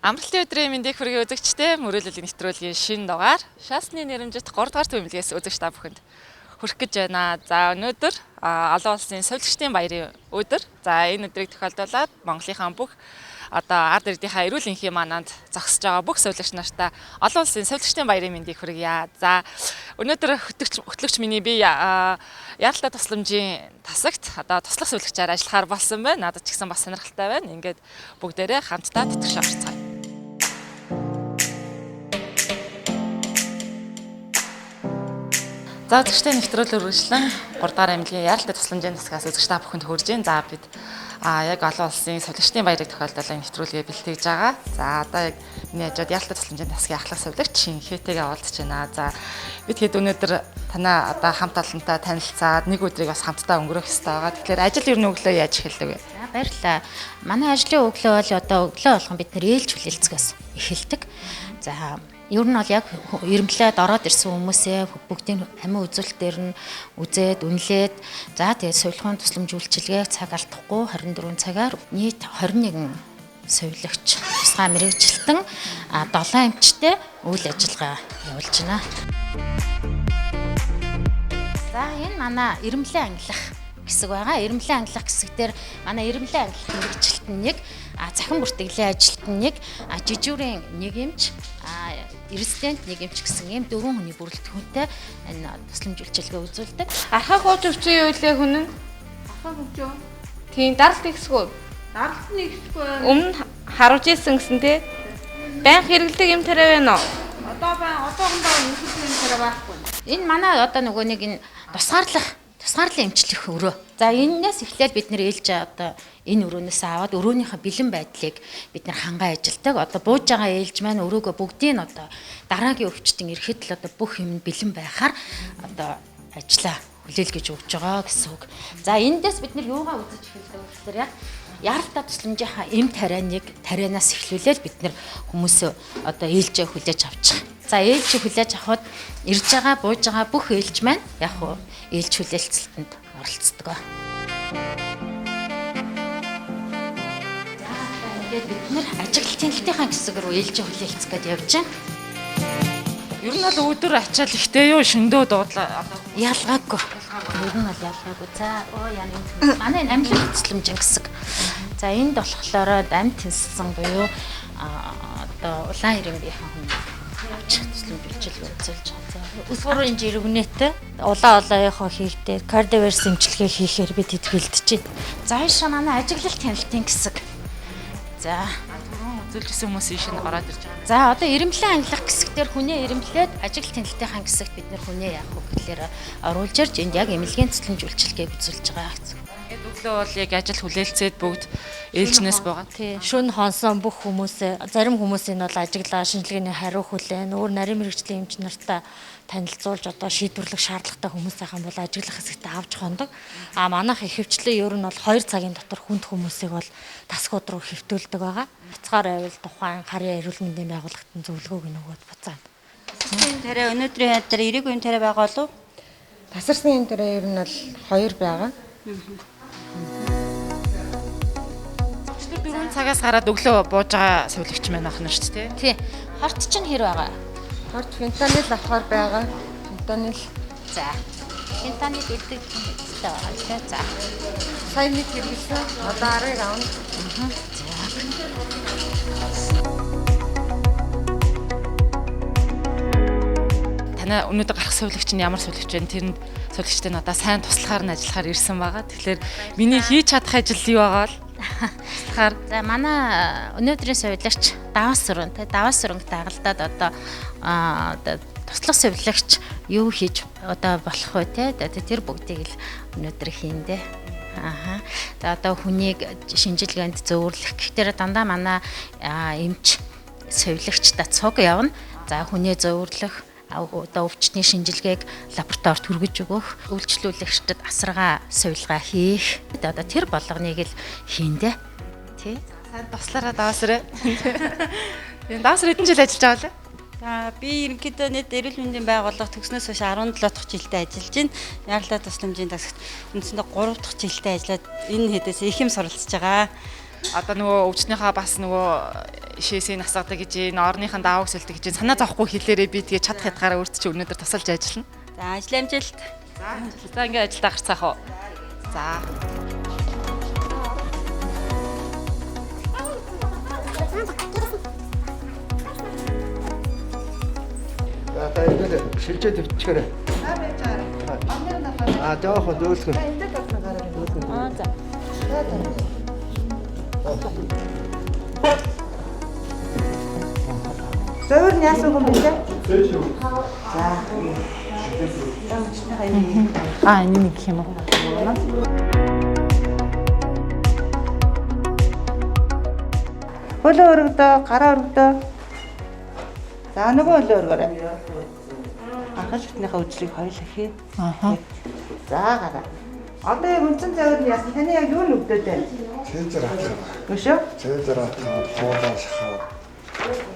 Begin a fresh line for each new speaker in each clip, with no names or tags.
Амралтын өдрийн мэндийг хүргэе үзэгчдээ, мөрөөллийн нэвтрүүлгийн шинэ дугаар Шаасны нэрэмжит 3 дугаар түмлэгээс үзэгч та бүхэнд хүрэх гэж байна. За өнөөдөр олон улсын совилгчдын баярын өдөр. За энэ өдрийг тохиолдуулаад Монголынхаа бүх одоо ард иргэдийнхаа эрүүл энхийн манаанд зогсож байгаа бүх совилгч нартаа олон улсын совилгчдын баярын мэндийг хүргье. За өнөөдөр хөтлөгч миний би яралтай тусламжийн тасагт одоо туслах совилгчаар ажиллахаар болсон байна. Надад ч гэсэн бас сонирхолтой байна. Ингээд бүгдээрээ хамтдаа тэтгэж орцгоё. За үзэгчтэй нэвтрүүлэг үргэлжлэн 3 дугаар аймгийн яралтай тусламжийн тасгаас үзэгч та бүхэнд хүрж байна. За бид яг олон улсын совилгчдын баярыг тохиолдуулан нэвтрүүлгээ бэлтгэж байгаа. За одоо яг миний хажууд яралтай тусламжийн тасгийн ахлах совилгч Шинхээтэйгээ уулзж байна. За бид хэд өнөөдөр танаа одоо хамт олонтой танилцаад нэг өдрийг бас хамтдаа өнгөрөөх ёстой байгаа. Тэгэхээр ажил ер нь өглөө яаж эхэлдэг вэ?
За баярлалаа. Манай ажлын өглөө бол одоо өглөө болгон бид нэр ээлж хүлээлцгээс эхэлдэг. За ер нь бол яг ирмлээд ороод ирсэн хүмүүсээ бүгдийн амин үзүүлэлтээр нь үзээд үнэлээд, за тэгээд сувилахын тусламж үйлчилгээг цаг алдахгүй 24 цагаар нийт 21 сувилагч тусгай мэрэгжилтэн 7 эмчтэй үйл ажиллагаа явуулж байна. За энэ манай ирмлээ ангилах хэсэг байгаа. Ирмлээ ангилах хэсэг дээр манай ирмлээ ангилах мэрэгжилтэн нэг, цахим бүртгэлийн ажилтан нэг, жижүүрийн нэг эмч, резидент нэг эмч гэсэн ийм дөрвөн хүний бүрэлдэхүүнтэй энэ тусламж үйлчилгээ үзүүлдэг.
Архаг хууч өвчин юу лээ хүн нь?
Архаг өвчин.
Тийм, даралт ихсгүй.
Даралт нь ихсгүй.
Өмнө харуулж исэн гэсэн тий. Баян хэрэглэдэг юм тариа байна уу?
Одоо бай, одоохондоо хэрэглэдэг юм тариа байхгүй.
Энэ манай одоо нөгөө нэг энэ тусгаарлан эмчлэх өрөө. За энэнээс эхлээд бид нэр ээлж одоо энэ өрөөнөөс аваад өрөөнийхөө бэлэн байдлыг бид нэр хангаа ажилдаг. Одоо бууж байгаа ээлж маань өрөөгөө бүгдийг нь одоо дараагийн өвчтөн ирэхэд л одоо бүх юм бэлэн байхаар одоо ажиллаа хүлээлгэж өгч байгаа гэсэн үг. За эндээс бид нэр юугаа үзэж эхэлдэг вэ гэхээр яг яралтай тусламжийнхаа эм тарианыг тарианаас эхлүүлээл бид нэр хүмүүсөө одоо ээлжээ хүлээж авчих. За ээлж хүлээж авахад ирж байгаа бууж байгаа бүх ээлж маань яг хуу ээлж хүлээлцэлтэнд оролцдог. За ингээд бид нэр ажиглал тэнхтийнхаа хэсэг рүү ээлж хүлээлцэх гээд явж байна.
Ер нь бол өдөр ачаал ихтэй юу шөндөө дуудлаа одоо
ялгаагүй. Ер нь бол ялгаагүй. За оо яа нэг манай энэ амьлал тусламжийн хэсэг. За энд болохоор амьд тэнссэн буюу одоо улаан ирэмбийнхэн хүн авч тусламж үйлчилгээ үзүүлж байгаа. За
Өсвөрийн жирэгнээтэй улаан олооёхоо хийхдээ кардиоверс эмчилгээ хийхээр бид хэд бэлдэж байна.
За ийшээ манай ажиглал тэнэлтийн хэсэг. За
түрүүн үзүүлжсэн хүмүүс ийш нь ороод ирж байгаа.
За одоо ирэмлэн ангилах хэсэг дээр хүнээ ирэмлээд ажиглал тэнэлтийн хэсэгт бид нэр хүнээ яах вэ гэхлээр оруулж ирж энд яг эмнэлгийн тусламж үйлчилгээг үзүүлж байгаа гэсэн.
Ингээд өглөө бол яг ажил хүлээлцээд бүгд ээлжнээс буугаад.
Тий, шөнө хонсон бүх хүмүүсээ зарим хүмүүсийн бол ажиглаа шинжилгээний хариу хүлээн, өөр нарийн мэрэгжлийн эмч нартай танилцуулж одоо шийдвэрлэх шаардлагатай хүмүүс байх юм бол ажиглах хэсэгтээ авч хондог. А манайх ихэвчлэн ер нь бол 2 цагийн дотор хүнд хүмүүсийг бол тасгууд руу хэвтүүлдэг байгаа. Буцгаар байвал тухайн харын эрүүл мэндийн байгууллагт нь зөвлөгөөг нь өгөөд буцаана.
Тасарсан тариа өнөөдрийн байдлаар ирээгүй юм тариа байгаа болов?
Тасарсан юм тариа ер нь бол 2 байгаа.
Өчигдөр 4 цагаас гараад өглөө бууж байгаа совилогч маань ах нь шүү дээ.
Тий. Хорт чинь хэр байгаа?
Хорт фентанил авахар байгаа. Фентанил.
За. Фентанил үлдэх хэрэгтэй байгаа тий. За.
Сая нэг хэрэглэсэн. Одоо 10-ыг авна.
За.
Танай өнөөдөр гарах совилогч нь ямар совилогч вэ? Тэрэнд совилогчтой нь одоо сайн туслахаар нь ажиллахаар ирсэн байгаа. Тэгэхээр миний хийж чадах ажил юу байгаа л туслахаар.
За манай өнөөдрийн совилогч Даваас сүрэн тий Даваас сүрэнг дагалдаад одоо туслах совилогч юу хийж одоо болох вэ тий тэр бүгдийг л өнөөдөр хийндэ. Аха. За одоо хүнийг шинжилгээнд зөөвөрлөх гэхээр дандаа манай эмч совилогчтой цуг явна. За хүнээ зөөвөрлөх одоо өвчтний шинжилгээг лабораторид хүргэж өгөх, үйлчлүүлэгчдэд асаргаа сувилгаа хийх. Одоо тэр болгоныг л хийндэ. Тий.
Сайн туслаараа Даваас сүрээ. Даваас сүр хэдэн жил ажиллаж байгаа вэ?
За би ерөнхийдөө нийт эрүүл мэндийн байгууллага төгснөөс хойш 17 дахь жилдээ ажиллаж байна. Ярлаа тусламжийн тасагт үндсэндээ 3 дахь жилдээ ажиллаад энэ хэдээс их юм суралцж байгаа.
Одоо нөгөө өвчнийхээ бас нөгөө шээсийг асгадаг гэж, орныхын даавыг сэлдэг гэж санаа зовхгүй хэлээрээ би тэгээ чадах ядгаараа өөрт чи өнөөдөр тусалж ажиллана.
За, ажил амжилт.
За, ингээд ажилдаа гарцгаах уу. За.
За та энэ шилжээд өвчгөрэй.
Та байж байгаарай. Онор нь
Аа жоохон зөөлхөн.
Энэ дээр татна гараа.
Аа за.
Зовир нь яасан хүн бэ? За.
Аа, энэ нэг юм уу?
Хөлөө өргөдөө, гараа өргөдөө. За нөгөө хөлөө өргөөрэй. Анхан шатныхаа үйлчлэгийг хоёулаа хий.
Аха.
За гараа. Одоо яг үндсэн завир нь яасан? Таны яг юу нүгдээд байна?
Цэзэр атгаа.
Өшөө?
Цэзэр атгаа, хоолоо шахаад.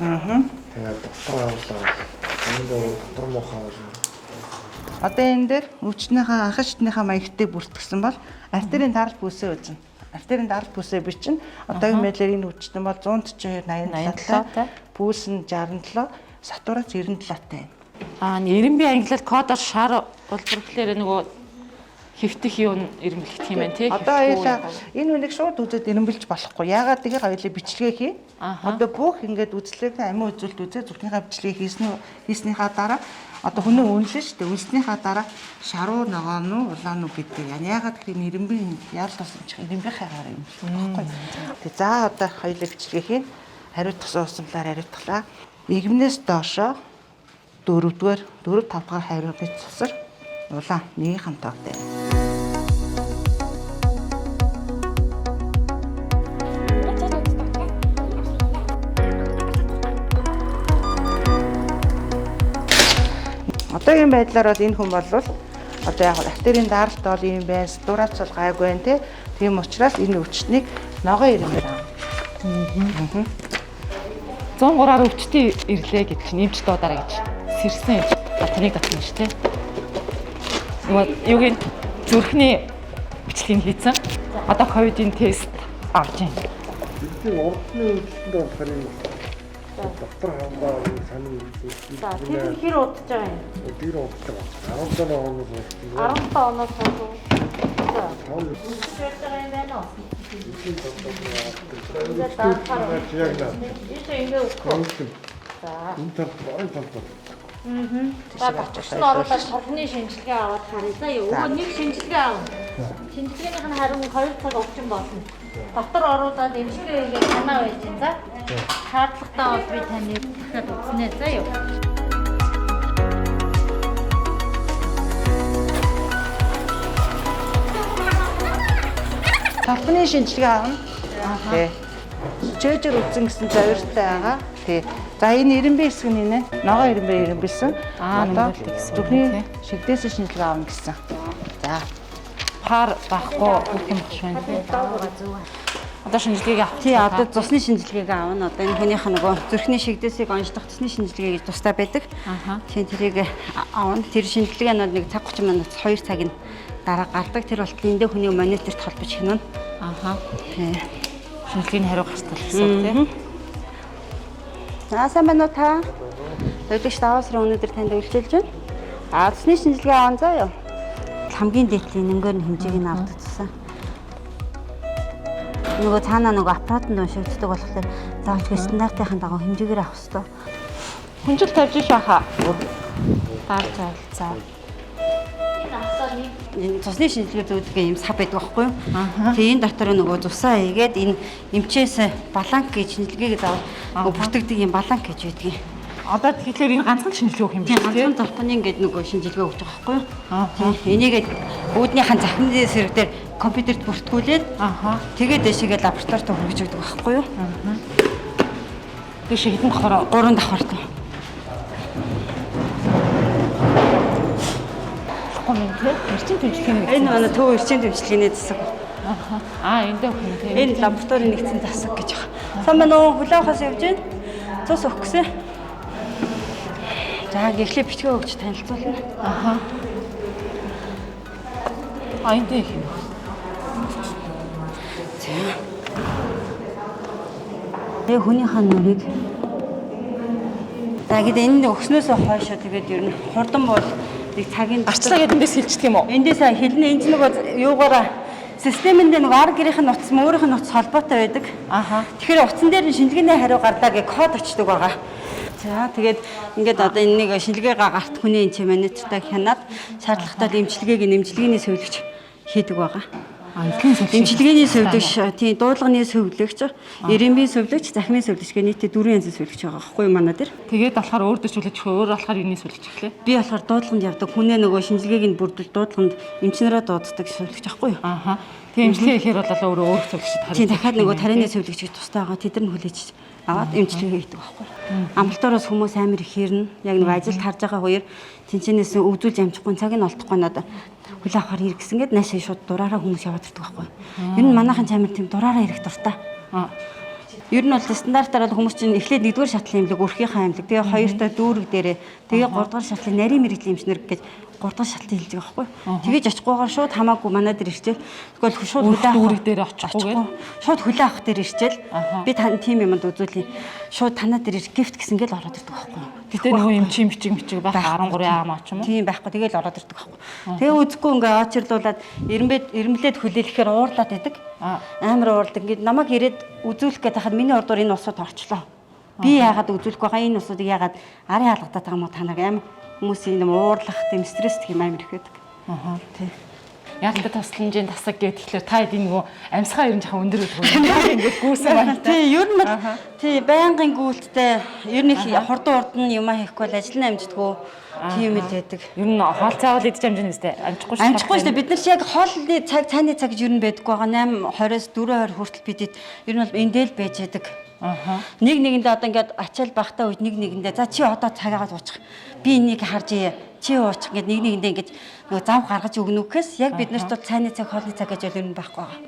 Аа.
Тэгээд дотор авлаа. Энэ дээр дотор муухай болно.
Одоо энэ дээр өвчнийхээ анхан шатныхаа маягтыг бүртгэсэн бол артерийн даралт бүсээ үзнэ. Артерийн даралт бүсээ бичин. Одоогийн байдлаар энэ өвчтөн бол 142 87 тай, пульс нь 67, сатурац 97 тай.
Аа, эренби ангилал кодоор шар улбархлаар нөгөө хэвтэх юм эренбэлэх юм байна тий.
Одоо хоёулаа энэ үнийг шууд үзээд эренбэлж болохгүй. Яагаад тэгэхээр хоёулаа бичлэгээ хий. Одоо бүх ингээд үзлэг амин үзүүлэлт үзээ зүрхнийхээ бичлэгээ хийснийхаа дараа одоо хүнээ үнэлнэ шүү дээ. Үнэлснийхаа дараа шаруу ногоон уу улаан уу гэдэг. Яагаад тэгэхээр эренбийн яарал тус юм чих эренбийн хайгаар юм байхгүй. Тэг за одоо хоёулаа бичлэгээ хий. Хариуцах усамлаар хариуцлаа. Игмнээс доошоо дөрөвдүгээр 4 5 дугаар хариуны цусар улаан нэг хамтаагтай. Одоогийн байдлаар бол энэ хүн бол одоо яг артерийн даралт бол ийм байна, сатурац бол гайгүй байна те. Тийм учраас энэ өвчтнийг ногоон ирмээр аа.
103-аар өвчтөй ирлээ гэж чинь эмч дуудараа гэж сэрсэн эмч. Таныг татна шүү те. Нөгөө юугийн зүрхний бичлэгийг хийцэн. Одоо ковидын тест авч байна.
Бидний урдны өвчтөнд болохоор юм доктор хандаа сонин үзүүлсэн.
За тэр нь хэр удаж байгаа юм?
Тэр удаж байгаа. 17 оноос хойш.
17 оноос хойш. За. Байж байгаа юм байна уу?
Яг
Энэ ингээ өгөх.
За. Энэ талд энэ талд.
За дотгош нь оруулаад торхны шинжилгээ аваад харъя. За юу? Өгөө нэг шинжилгээ аав. Шинжилгээнийх нь хариу 2 цаг өвчин болно. Дотор оруулаад эмчилгээ ингээ санаа байж байна. За. Шаардлагатай бол би таныг дахиад үзнэ. За юу?
Толбны шинжилгээ авна. Тий. Чэжэр үзэн гэсэн завиртай байгаа. Тий. За энэ эренбэ хэсэг нь нэ. Ногоон эренбэ эренбэлсэн.
Аа,
Одоо зүрхний шигдээсэн шинжилгээ авна гэсэн. За.
Пар байхгүй бүх юм багш байна. Одоо шинжилгээг авах.
Тий, одоо цусны шинжилгээг авна. Одоо энэ хүнийх нөгөө зүрхний шигдээсийг онцлох цусны шинжилгээ гэж тусдаа байдаг. Тийм, тэрийг авна. Тэр шинжилгээ нь нэг цаг 30 минут 2 цаг нь дараа гардаг. Тэр болтол эндээ хүний мониторт холбож хянана.
Аха.
Тий.
Шинжилгээний хариу гартал гэсэн үг тий.
За, сайн байна уу та? Өдөрт 5 сарын өнөөдөр танд үйлчилж байна. А цусны шинжилгээ аван заа юу? Хамгийн дээдлийн нөнгөөр нь хэмжээг нь авдаг тусаа. Нөгөө цаанаа нөгөө аппаратанд уншигддаг болохоор заавал стандартын дагуу хэмжээгээр авах хэрэгтэй.
Хүнжил тавьж ш баха. Дарж авал. За.
Энэ цусны шинжилгээ зүүдэг юм сав байдаг байхгүй юу? Тэгээ энэ дотор нөгөө цусаа хийгээд энэ эмчээс баланк гэж шинжилгээг заавал нөгөө бүртгэдэг юм баланк гэж байдаг юм.
Одоо тэгэхээр энэ ганцхан шинжилгээ өгөх юм
Тийм
биш тий.
ганцхан толгойн ингээд нөгөө шинжилгээ өгч байгаа байхгүй юу? Тийм энийг үүднийхэн захины зэрэг дээр компьютерт бүртгүүлээд тэгээд дэшегээ лабораторид хүргэж өгдөг байхгүй юу?
Дэшээ хэдэн давхар
3 давхарт.
болохгүй юм тий. Эрчим төвчлэгийн
Энэ манай төв эрчим төвчлэгийн засаг.
Аа, энд өгөх юм тий.
Энэ лабораторийн нэгдсэн засаг гэж байна. Сайн байна уу? Хүлээ авахаас явж байна. Цус өгөх гэсэн. За, эхлээ бичгээ өгч танилцуулна.
Аа, энд их юм.
За. Тэгээ хүнийхээ нүрийг. За гэдэг энэ өгснөөсөө хойшоо тэгээд ер нь хурдан бол нэг цагийн
Арчлаа гэдэг эндээс хилчдэг юм уу?
Эндээс хэлнэ энэ ч нөгөө юугаараа системэндээ нөгөө ар гэрийнх нь утас мөөрийнх нь утас холбоотой байдаг.
Аха.
Тэгэхээр утсан дээр нь шинжилгээний хариу гарлаа гэх код очдог байгаа. За тэгээд ингээд одоо энэ нэг шинжилгээгээ гарт хүний энэ чинь монитортой хянаад шаардлагатай эмчилгээг нь эмчилгээний сувилагч хийдэг байгаа. Эмчилгээний сувилагч, тийм дуудлагын сувилагч, эренбийн сувилагч, захимын сувилагч гэх нийтдээ дөрвөн янзын сувилагч байгаа байхгүй юу манай дээр.
Тэгээд болохоор өөр дөр сувилагч өөр болохоор юуны сувилагч гэхлээ?
Би болохоор дуудлаганд явдаг. Хүнээ нөгөө шинжилгээг нь бүрдэл дуудлаганд эмчнэрээ дууддаг сувилагч байхгүй юу?
Аха. Тэгээ эмчилгээ ихээр бол өөрөө өөр сувилагчд харагдах.
Тийм дахиад нөгөө тарианы сувилагчид тустай байгаа. Тэд нар нь хүлээж аваад эмчилгээ хийдэг байхгүй юу? Амбулаториос хүмүүс амар их ирнэ. Яг нөгөө ажилд харж байгаа хоёр тэнцэнээс өвзүүлж амжихгүй цаг нь олдохгүй надад хүлээ авахар ир гэсэн гээд наашаа шууд дураараа хүмүүс яваад ирдэг байхгүй юу? Ер нь манайхан ч амар тийм дураараа ирэх дуртай. Ер нь бол стандартаар бол хүмүүс чинь эхлээд нэгдүгээр шатлын эмнэлэг, өрхийнхээ эмнэлэг, тэгээ хоёртой дүүрэг дээрээ, тэгээ гуравдугаар шатлын нарийн мэрэгжлийн эмчнэр гэж гуравдугаар шатлын хэлж байгаа байхгүй юу? Тэгэж очихгүйгээр шууд хамаагүй манай дээр ирчээл. Тэгвэл шууд хүлээ авах
дүүрэг дээр очихгүй гээд.
Шууд хүлээ авах дээр ирчээл. Би тань тийм юмд үзүүлье. Шууд танаа дээр ир гифт гэсэн гээл ороод ирдэг байхгүй юу?
Гэтэ нөгөө юм чим бичиг мичиг байх 13 ам ч юм уу?
Тийм байхгүй тэгэл ороод ирдэг байхгүй. Тэгээ үзэхгүй ингээ очирлуулад эренбэд эрэмблээд хүлээлэхээр уурлаад идэг. Амар уурладаг. Ингээд намайг ирээд үзүүлэх гээд хахад миний урдуур энэ улсууд орчлоо. Би яагаад үзүүлэх байгаа энэ улсуудыг яагаад арын хаалгатаад байгаа юм уу та нар амар хүмүүсийн юм уурлах тийм стресс гэх юм амар их байдаг.
Аха.
Тий.
Яг л тусламжийн тасаг гэх тэгэхээр та хэд нөгөө амьсгаа ер нь жоохон өндөр гэдэг юм. Ингээд гүйсэн байна.
Тий, ер нь бол тий байнгын гүйлттэй ер нь их хурдан урд нь юм хийхгүй бол ажил нь амждаггүй тийм л байдаг.
Ер нь хоол цаавал идэж амжина үстэй. Амжихгүй шүү.
Амжихгүй шүү дээ. Бид нар чи яг хоолны цаг, цайны цаг гэж ер нь байдаггүй байгаа. 8:20-оос 4:20 хүртэл бидэд ер нь бол эндэл байж яадаг.
Аха.
Нэг нэгэндээ одоо ингээд ачаал багтаа үед нэг нэгэндээ за чи одоо цагаагаа уучих. Би энийг харж ие. Чи уучих ингээд нэг нэгэндээ ингээд нөгөө зав гаргаж өгнө гэхээс яг бид нарт бол цайны цаг, хоолны цаг гэж бол ер нь байхгүй байгаа.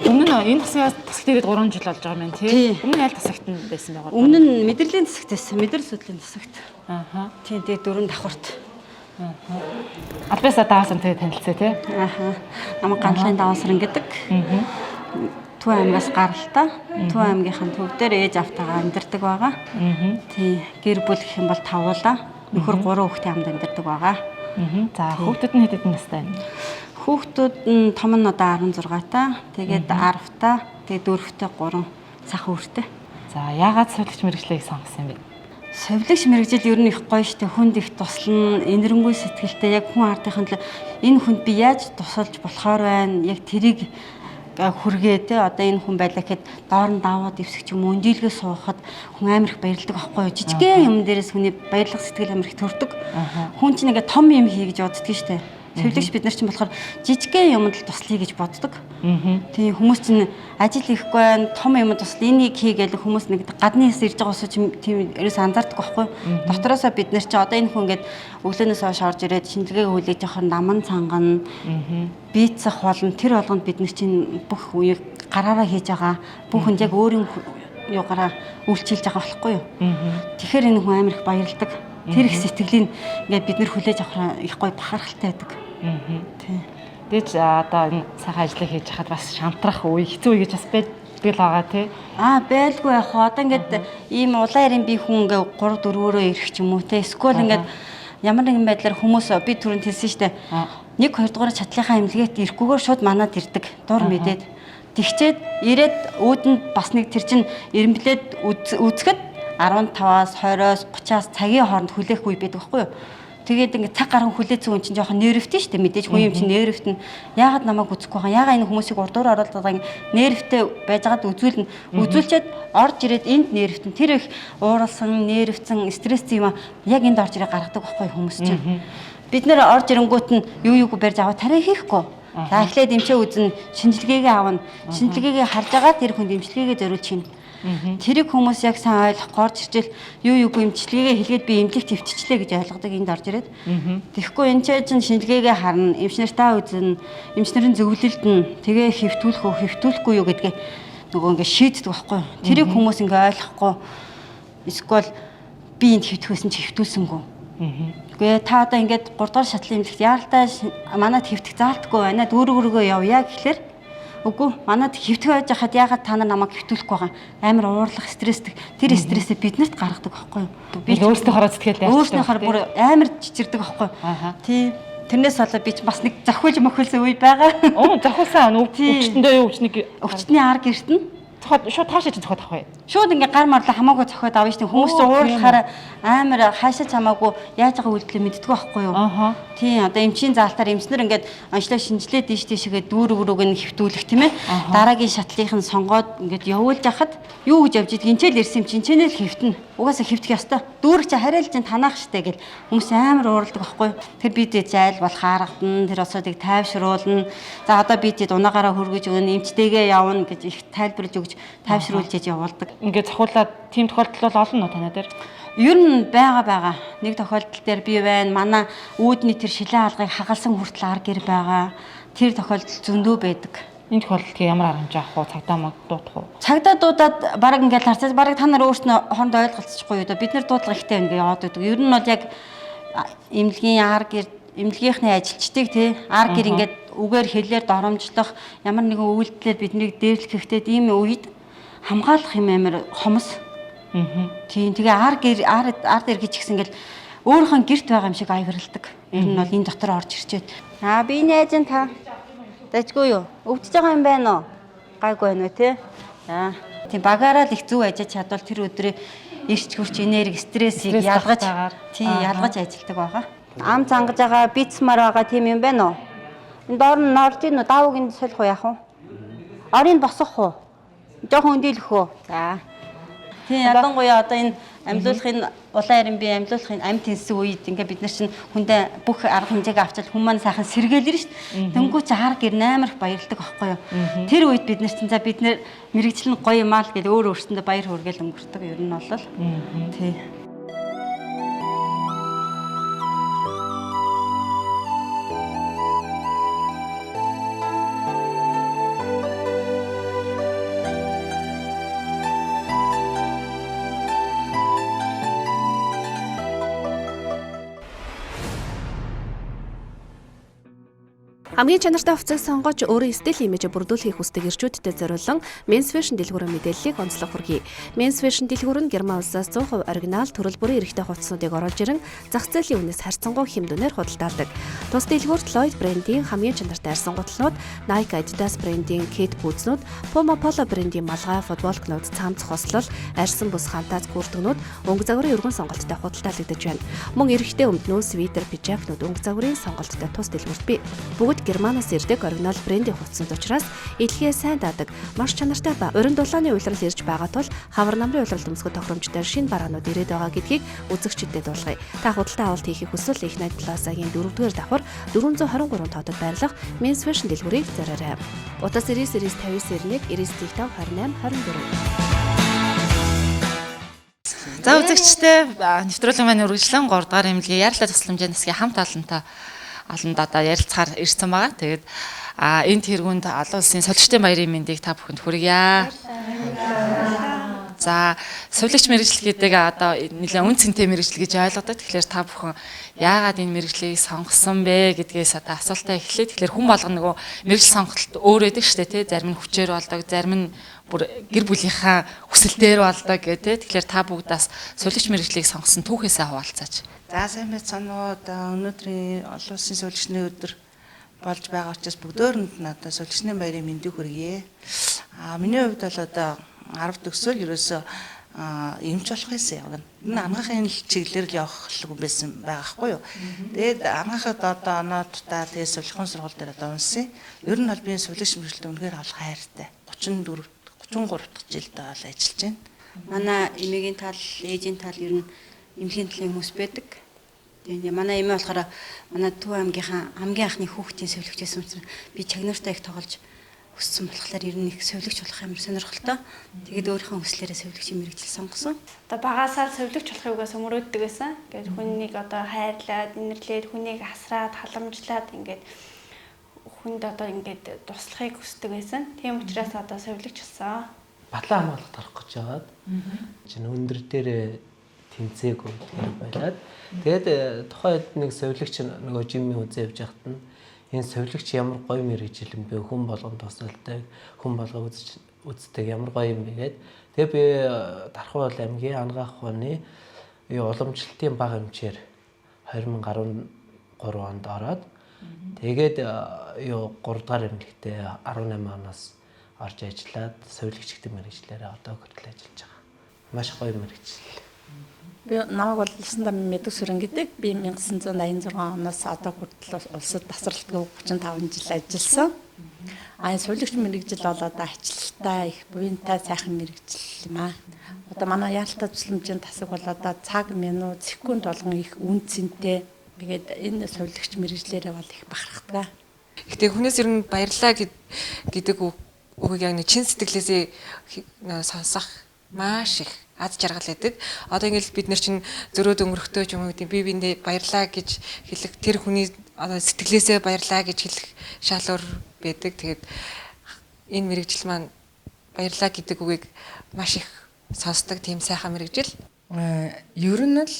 Өмнө нь энэ тасгаас тасагт ирээд 3 жил болж байгаа юм байна тий.
Тий.
Өмнө нь аль тасагт нь байсан байгаа?
Өмнө нь мэдрэлийн засагт байсан. Мэдрэл судлалын засагт.
Аха.
Тийм тэгээ дөрөв давхарт.
Албасаа даасан тэгээ танилцээ тий.
Аха. Намайг ганцхан даваасран гэдэг. Төв аймгаас гаралтай. Төв аймгийнхаа төв дээр ээж автаагаа амьдардаг байгаа. Тий. Гэр бүл гэх юм бол тавуулаа. Нөхөр гурван хүүхдээ хамт амьдардаг байгаа.
За хүүхдүүд нь хэд хэдэн настай байна?
Хүүхдүүд нь том нь одоо 16 та, тэгээд 10 та, тэгээд 4-тэй 3 сах хүүртэй.
За яагаад сувилагч мэргэжлийг сонгосон юм бэ?
Сувилагч мэргэжил ер нь их гоё штэ хүнд их туслана, энэрэнгүй сэтгэлтэй яг хүн ардынхын төлөө энэ хүнд би яаж тусалж болохоор байна? Яг тэрийг хүргээ те одоо энэ хүн байлаа гэхэд доор нь даваад дэвсэх ч юм уу өндийлгөө суухад хүн амар их баярлдаг аахгүй юу? Жижигхэн юм дээрээс хүний баярлах сэтгэл амар их төрдөг. Хүн чинь ингээ том юм хий гэж боддөг штэ. Сувилагч бид нар чинь болохоор жижигхэн юмд л туслая гэж боддог. Тийм хүмүүс чинь ажил хийхгүй байна, том юм тусал энийг хий гэж хүмүүс нэг гадны хэс ирж байгаа усуу чинь тийм ерөөс анзаардаг байхгүй юу? Дотроосоо бид нар чинь одоо энэ хүн ингээд өглөөнөөс хойш орж ирээд шинжилгээг хүлээж авах наман цангана, бийцэх болно. Тэр болгонд бид нар чинь бүх үеийг гараараа хийж байгаа. Бүх хүнд яг өөрийн юугаараа үйлчилж байгаа болохгүй юу? Тэгэхээр энэ хүн амар их баярлдаг. Тэр их сэтгэлийг ингээд бид нар хүлээж авах их гоё бахархалтай байдаг. Тий.
Тэгэж одоо энэ сайхан ажлыг хийж хахад бас шантрах үе, хэцүү үе гэж бас байдаг л байгаа тий.
Аа байлгүй яах вэ? Одоо ингээд ийм улаан ярийн би хүн ингээ 3 4-өрөө ирэх ч юм уу те. Эсвэл ингээд ямар нэгэн байдлаар хүмүүс би түрүүнд хэлсэн штэ. 1 2 дугаар чатлынхаа эмнэлгээт ирэхгүйгээр шууд манад ирдэг. Дур мэдээд. Тэгчээд ирээд үүдэнд бас нэг тэр чин эрэмблээд үзэхэд 15-аас 20-оос 30-аас цагийн хооронд хүлээх үе байдаг байхгүй юу? Тэгээд ингээд цаг гарan хүлээцэн хүн чинь жоохон нервтэй шүү дээ. Мэдээж хүн юм чинь нервтэн. Яагаад намайг үзэхгүй байгаа? Яагаад энэ хүмүүсийг урдуур оруулаад байгаа юм? Нервтэй байжгаад үзүүлнэ. Үзүүлчихэд орж ирээд энд нервтэн. Тэр их ууралсан, нервцэн, стресс юм а яг энд орж ирээ гаргадаг байхгүй хүмүүс чинь. Бид нэр орж ирэнгүүт нь юу юуг барьж аваа тариа хийхгүй. За эхлээд эмчээ үзнэ, шинжилгээгээ авна. Шинжилгээгээ харж байгаа тэр хүнд эмчилгээгээ зориулж хийнэ. Тэрийг хүмүүс яг сайн ойлгохгүй орж иржэл юу юугүй эмчилгээгээ хэлгээд би эмнэлэгт хөвтчихлээ гэж ойлгодог энд орж ирээд. Тэгэхгүй энэ чинь шинжилгээгээ харна, эмч нартаа үзнэ, эмч нарын зөвлөлд нь тэгээ хөвтүүлэх үү, хөвтүүлэхгүй юу гэдгээ нөгөө ингээ шийддэг байхгүй юу. Тэрийг хүмүүс ингээ ойлгохгүй эсвэл би энд хөвтөх байсан чи хөвтүүлсэнгүй. Үгүй та одоо ингээд 3 дугаар шатлын эмнэлэгт яаралтай манад хөвтөх заалтгүй байна. Дүүрэг рүүгээ явъя гэхлээр Үгүй, манад хэвтэх байж хахад яагаад та нар намайг хэвтүүлэхгүй байгаа юм? Амар уурлах, стресстэй. Тэр стрессээ биднэрт гаргадаг байхгүй юу?
Би өөрсдийнхоороо сэтгэл ярьдаг.
Өөрснийхоор бүр амар чичирдэг байхгүй юу? Тий. Тэрнээс болоод би ч бас нэг зохиулж мөхөлсөн үе байгаа.
Оо, зохиулсан өвчтөндөө юу өвчнийг
Өвчтний ар гэрт нь
зохиод шууд таашаа чи зохиод авах вэ?
Шууд ингээ гар марлаа хамаагүй зохиод авна шүү дээ. Хүмүүс чинь уурлахаараа амар хаашаа ч хамаагүй яаж байгаа үйлдэлээ мэддэггүй байхгүй юу? Тийм, одоо эмчийн заалтаар эмчнэр ингээд онцлог шинжилээ дийш тийшээгээ дүүрэг рүүг нь хэвтүүлэх, тийм ээ. Дараагийн шатлалынх нь сонгоод ингээд явуулж яхад юу гэж явж идэг энчээл ирсэн юм чинь энчэнэл хэвтэнэ. Угаасаа хэвтэх ёстой. Дүүрэг чи хариалж ин танаах штэ гэл хүмүүс амар уурладаг байхгүй юу? Тэр бид зайл болох аргадна, тэр осоодыг тайвшруулна. За одоо бид унаагаараа хөргөж өгнө, эмчтэйгээ явна гэж их тайлбарлаж өгч тайвшруулж яж явуулдаг.
Ингээд зохиулаад тийм тохиолдол бол олон уу танаа дээр?
Ер нь байгаа. Нэг тохиолдол дээр би байна. Манай үүдний тэр шилэн алгыг хагалсан хүртэл ар гэр байгаа. Тэр тохиолдол зөндөө байдаг.
Энэ тохиолдолд ямар арга хэмжээ авах уу? Цагдаа маг дуудах уу?
Цагдаа дуудаад бараг ингээд харцаас бараг та нар өөрснөө хоорондоо ойлголцчихгүй юу да. Бид нар дуудлага ихтэй байна гэж яваад байдаг. Ер нь бол яг эмнэлгийн ар гэр, эмнэлгийнхний ажилчдыг тий ар гэр ингээд үгээр хэлээр доромжлох ямар нэгэн үйлдэлээр биднийг дээрлэх хэрэгтэй ийм үед хамгаалах юм амар хомос. Тийм, тэгээ ар гэр ард эргэж гисэн ингээл өөрийнхөө гэрт байгаа юм шиг авиралдаг. Ер нь бол энэ дотор орж ирчээд. Аа, би найз нь та. Дажгүй юу? Өвдөж байгаа юм байна уу? Гайгүй байна уу те? За. Тийм, багаараа л их зөв ажиллаж чадвал тэр өдрийн эрч хүч, энерги, стрессийг ялгаж, тийм, ялгаж ажилладаг байгаа. Ам зангаж байгаа, бицмар байгаа тийм юм байна уу? Энэ доор нь орж ийн үү? Давууг энд солих уу яах вэ? Орыг босгох уу? Жохон өндийлөх үү? За. Тийм, ялангуяа одоо энэ амьлуулахын улаан аримби амьлуулахын амь тэнсэн үед ингээ бид нар чинь хүндээ бүх арга хэмжээг авчвал хүн маань сайхан сэргээлэр шүү дээ. Тэнгүү чи хар гэр амар их баярлдаг байхгүй юу? Тэр үед бид нар чинь за бид нар мэрэгжил нь гоё юм аа л гэж өөр өөрсөндөө баяр хөөргээл өнгөрдөг ер нь бол. Тий.
Хамгийн чанартай хувцас сонгож өөрийн стил имиж бүрдүүлэхийг хүсдэг эрчүүдтэй зориулан Men's Fashion дэлгүүрийн мэдээллийг онцлог хүргэе. Men's Fashion дэлгүүр нь Герман улсаас 100% оригинал төрөл бүрийн эрэгтэй хувцаснуудыг оруулж ирэн зах зээлийн үнээс харьцангуй хэм дүнээр худалдаалдаг. Тус дэлгүүрт Lloyd брендийн хамгийн чанартай арьсан гутлууд, Nike, Adidas брендийн кет пүүзнүүд, Puma Polo брендийн малгай, футболкнууд, цамц хослол, арьсан бүс хантааз гүрдгнүүд өнгө загварын өргөн сонголттой худалдаалагдаж байна. Мөн эрэгтэй өмднүү, свитер, пижакнууд өнгө загварын сонголттой тус дэлгүүрт бий. Бүгд Германаас ирдэг оригинал брендийн хувцсанд учраас илгээ сайн даадаг, маш чанартай ба уран дулааны улирал ирж байгаа тул хавар намрын улирал өмсгөх тохиромжтой шинэ бараанууд ирээд байгаа гэдгийг үзэгчдэд дуулгая. Та худалдаа авалт хийхийг хүсвэл Их найд Плазагийн 4-р давхар 423 тоодод байрлах Men's Fashion дэлгүүрийг зориорой. Утас 99 59 91 95 28 24.
За үзэгчдээ, нэвтрүүлэг маань үргэлжлэн 3 дугаар эмнэлгийн яарлаа тусламжийн засгийн хамт олонтой олонд одоо ярилцахаар ирсэн байгаа. Тэгээд энэ тэргуунд олон улсын солигчдын баярын мэндийг та бүхэнд хүргье. За, сувилагч мэргэжил гэдэг одоо нэлээд үн цэнтэй мэргэжил гэж ойлгодог. Тэгэхээр та бүхэн яагаад энэ мэргэжлийг сонгосон бэ гэдгээс одоо асуултаа эхлэе. Тэгэхээр хүн болгоно нөгөө мэргэжил сонголт өөр байдаг шүү дээ, тий. Зарим нь хүчээр болдог, зарим нь бүр гэр бүлийнхаа хүсэл дээр болдог гэх тий. Тэгэхээр та бүгд бас сувилагч мэргэжлийг сонгосон түүхээсээ хуваалцаач.
За, сайн байцгаана уу. Одоо өнөөдрийн олон улсын сувилагчны өдөр болж байгаа учраас бүгдөөрэнд нь одоо сувилагчны баярын мэндийг хүргье. Миний хувьд бол одоо 10 төгсөөл ерөөсөө эмч болох байсан юм. Энэ анагаахын чиглэлээр л явах хүн байсан байгаа хгүй юу. Тэгээд анагаахад одоо оноод та тэгээд сувилахын сургууль дээр одоо унсан. Ер нь бол би сувилагч мэргэжилд үнэхээр олох хайртай. 34 33 дахь жилдээ бол ажиллаж байна.
Манай эмээгийн тал, ээжийн тал ер нь эмнэлгийн талын хүмүүс байдаг. Тэгээд манай эмээ болохоор манай Төв аймгийнхаа хамгийн анхны хүүхдийн сувилагч байсан учраас би чагнууртай их тоглож өссөн болохоор ер нь их сувилагч болох амар сонирхолтой. Тэгээд өөрийнхөө хүслээрээ сувилагчийн мэргэжил сонгосон.
Одоо багасаа сувилагч болохыг угаасаа мөрөөддөг байсан. Ингээд хүнийг одоо хайрлаад, инэрлээд, хүнийг асраад, халамжлаад ингээд хүнд одоо ингээд туслахыг хүсдэг байсан. Тийм учраас одоо сувилагч болсон.
Батлан хамгаалалт гарах гэж байгаад чинь өндөр дээр тэнцээгүй тэр байлаад тэгээд тухайн үед нэг сувилагч нөгөө жимийн үзээ явж байхад нь Энэ сувилагч ямар гоё мэргэжил юм бэ? Хүн болгон тусалдаг, хүн болго үздэг ямар гоё юм бэ гээд. Тэгээ би Дархуул аймгийн Ангаах ухааны уламжлалтын бага эмчээр 2013 онд ороод тэгээд 3 дугаар эмнэлэгтээ 18 оноос орж ажиллаад сувилагч гэдэг мэргэжлээрээ одоо хүртэл ажиллаж байгаа. Маш гоё мэргэжил.
Би намайг бол Лсандам Мэдүг сүрэн гэдэг. Би 1986 оноос одоо хүртэл улсад тасралтгүй 35 жил ажилласан. А энэ сувилагч мэргэжил бол одоо ачлалтай, их буянтай сайхан мэргэжил юм аа. Одоо манай яаралтай тусламжийн тасаг бол одоо цаг, минут, секунд болгон их үн цэнтэй. Тэгээд энэ сувилагч мэргэжлээрээ бол их бахархдаг.
Гэтэ хүнээс ер нь баярлалаа гэдэг үгийг яг нэг чин сэтгэлээсээ сонсох маш их аз жаргал байдаг. Одоо ингээл бид нар чинь зөрөөд өнгөрөхтөө ч юм уу гэдэг би биэндээ баярлаа гэж хэлэх тэр хүний одоо сэтгэлээсээ баярлаа гэж хэлэх шал өөр байдаг. Тэгээд энэ мэргэжил маань баярлаа гэдэг үгийг маш их сонсдог тийм сайхан мэргэжил.
Ер нь л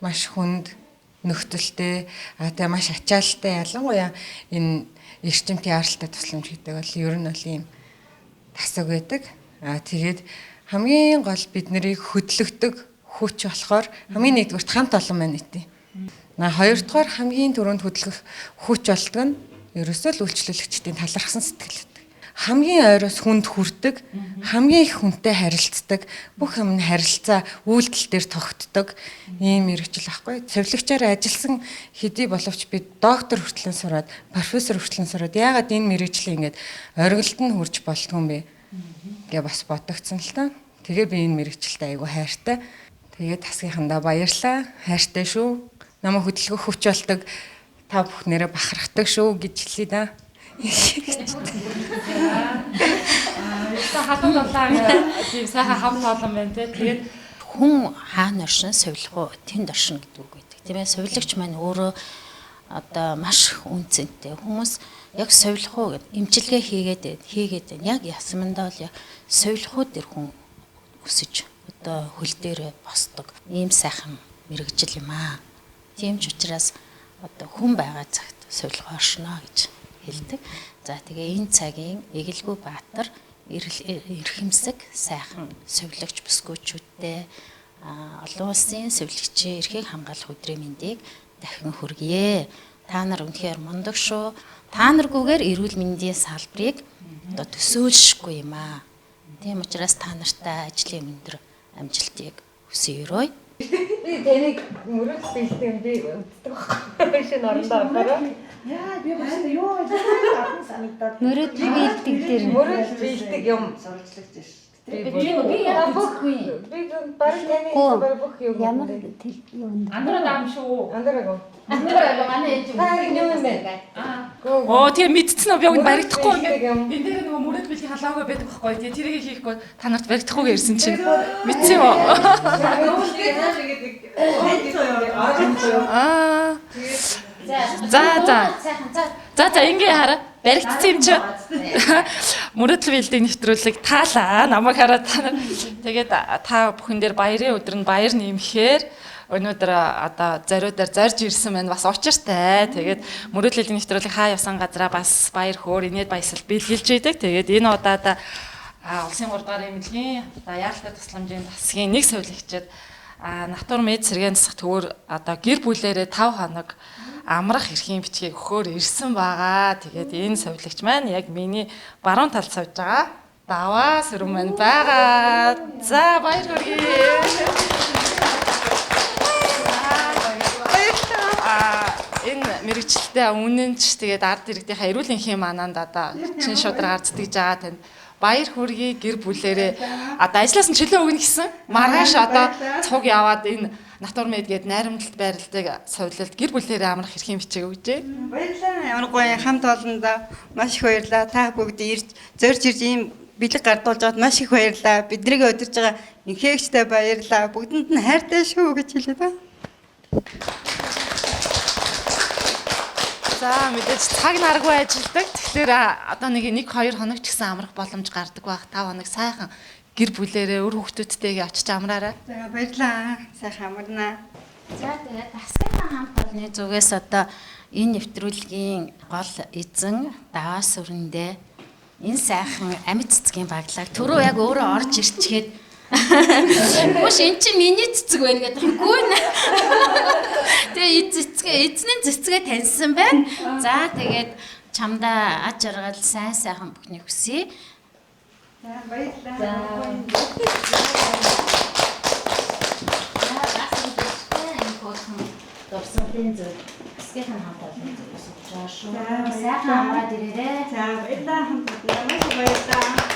маш хүнд нөхцөлтэй, тэгээ маш ачаалтай, ялангуяа энэ эрчимтэй яаралтай тусламж гэдэг бол ер нь бол ийм тасаг байдаг. Тэгээд хамгийн гол бид нарыг хөдлөгдөг хүч болохоор хамгийн нэгдүгürt хамт олон маань нийтий. Хоёрдугаар хамгийн түрүүнд хөдлөх хүч болдог нь ерөөсөө л үйлчлүүлэгчдийн талархсан сэтгэл байдаг. Хамгийн ойроос хүнд хүрдэг, хамгийн их хүнтэй харилцдаг, бүх юм нь харилцаа үйлдэл дээр тогтдог ийм мэргэжил байхгүй. Сувилагчаар ажилласан хэдий боловч би доктор хүртэл сураад, профессор хүртэл сураад яагаад энэ мэргэжлийг ингээд оргилд нь хүрч болдгоо юм бэ гэ бас бодогдсон л та. Тэгээ би энэ мэргэжилтэй айгу хайртай. Тэгээ тасгийнхандаа баярлаа. Хайртай шүү. Намайг хөдөлгөх хүч болдог. Та бүхнээрээ бахархдаг шүү гэж хэлье да.
Халуун дулаан тийм сайхан хамт олон байна те. Тэгээд
хүн хаана оршин сувилах уу тэнд оршин гэдэг үг байдаг. Тийм ээ, сувилагч маань өөрөө одоо маш үн цэнтэй. Хүмүүс яг сувилах уу гэд эмчилгээ хийгээд байна. Яг ясмандаа бол яг сувилах уу тэр хүн өсөж одоо хөл дээрээ босдог. Ийм сайхан мэргэжил юм аа. Тийм ч учраас одоо хүн байгаа цагт сувилах оршино гэж хэлдэг. За тэгээ энэ цагийн Эгэлгүй Баатар эрхэмсэг сайхан сувилагч бүсгүүчүүдтэй олон улсын сувилагчийн эрхийг хамгаалах өдрийн мэндийг дахин хүргье. Та нар үнэхээр мундаг шүү. Та наргүйгээр эрүүл мэндийн салбарыг одоо төсөөлшгүй юм аа. Тийм учраас та нартай ажлын өндөр амжилтыг хүсье өрөөе.
Би таныг мөрөд бэлдэг юм би үздэг байхгүй. Шинэ орондоо орохороо.
Яа би бас юу вэ? Гадна санагдаад.
Мөрөд бэлдэг дээр
мөрөд бэлдэг юм
сурвалжлагч ш.
Би яг бүхгүй.
Би бараг таны бараг бүх юм.
Ямар юм.
Андраа дам шүү.
Андраагүй.
Андраагүй манай ээж
юм. Юм юм бэ?
Оо тэгээ мэдсэн үү би уг баригдахгүй ингээд энэ дээр нөгөө мөрөд бэлгийн халаагүй байдаг байхгүй. Тэгээ тэрийг хийхгүй та нарт баригдахгүй гэсэн чинь мэдсэн юм уу? Аа. За за. За за ингээ хараа. Баригдсан юм чи. Мөрөөдөл бэлдийн нэвтрүүлэг таалаа. Намайг хараад та нар. Тэгээд та бүхэн дээр баярын өдөр нь баяр нэмэхээр өнөөдөр одоо зориудаар зорж ирсэн байна. Бас учиртай. Тэгээд мөрөөдлийн нэвтрүүлэг хаа явсан газараа бас баяр хөөр инээд баясгал бэлгэлж идэг. Тэгээд энэ удаадаа улсын 3 дугаар эмнэлгийн одоо яаралтай тусламжийн засгийн нэг сувилагчид Натур мед сэргээн засах төвөр одоо гэр бүлээрээ 5 хоног амрах эрхийн бичгийг өгөхөөр ирсэн байгаа. Тэгээд энэ сувилагч маань яг миний баруун талд сууж байгаа. Даваа сүрэн маань байгаа. За баяр хүргэе. Энэ мэргэжилтэй үнэнч тэгээд ард иргэдийнхаа эрүүл энхийн манаанд одоо чин шударгаар зүтгэж байгаа танд баяр хүргэе. Гэр бүлээрээ одоо ажлаас нь чөлөө өгнө гэсэн. Маргааш одоо цуг яваад энэ Натур мед гээд найрамдалт байрладаг сувилалд гэр бүлээрээ амрах эрхийн бичиг өгчээ.
Баярлалаа. Ямар гоё хамт олондоо маш их баярлалаа. Та бүгд ирж зорж ирж ийм бэлэг гардуулж байгаад маш их баярлалаа. Биднийг өдөрж байгаа инхээгчтэй баярлалаа. Бүгдэнд нь хайртай шүү гэж хэлээ да.
За мэдээж цаг наргүй ажилдаг. Тэгэхээр одоо нэг 1 2 хоног ч гэсэн амрах боломж гардаг байх. 5 хоног сайхан гэр бүлээрээ өр хүүхдүүдтэйгээ очиж амраарай.
За баярлалаа. Сайхан амарнаа.
За тэгээд дасгийн хамт олонны зүгээс одоо энэ нэвтрүүлгийн гол эзэн Даваа сүрэндээ энэ сайхан амьд цэцгийн баглааг түрүү яг өөрөө орж ирчгээд Мөш эн чинь миний цэцэг байна гэдэг юм гүн. Тэгээ цэцгээ эзний цэцгээ таньсан байна. За тэгээд чамдаа аж аргал сайн сайхан бүхнийг хүсье.
За баярлалаа.
Дурсамжийн зөв. Хэсгийнх нь хамт олон зөв өсөж байгаа шүү. Сайхан амраад ирээрэй.
За баярлалаа хамт олондоо маш их баярлалаа.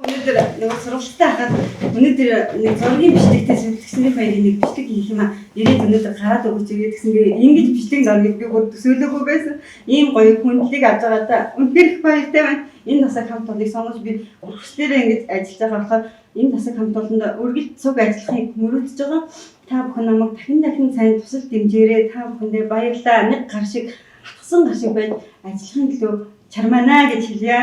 Өнөөдөр нөгөө сургалттай хахад өнөөдөр нэг зургийн бичлэгтэй сувилгчны баярын нэг бичлэг хийх юм аа. Ирээд өнөөдөр гараад өгөөч ирээд гэсэн гээ ингэж бичлэг зургийг би бүр төсөөлөөгүй байсан. Ийм гоё хүндлийг авч байгаадаа үнэхээр их баяртай байна. Энэ тасаг хамт олоныг сонгож би өргөслөөрөө ингэж ажиллаж байгаа болохоор энэ тасаг хамт олонд үргэлж цуг ажиллахыг мөрөөдөж байгаа. Та бүхэн намайг дахин дахин сайн тусал дэмжээрэй. Та бүхэндээ баярлалаа. Нэг гар шиг атгсан гар шиг байж ажиллахын төлөө чармаана гэж хэлье.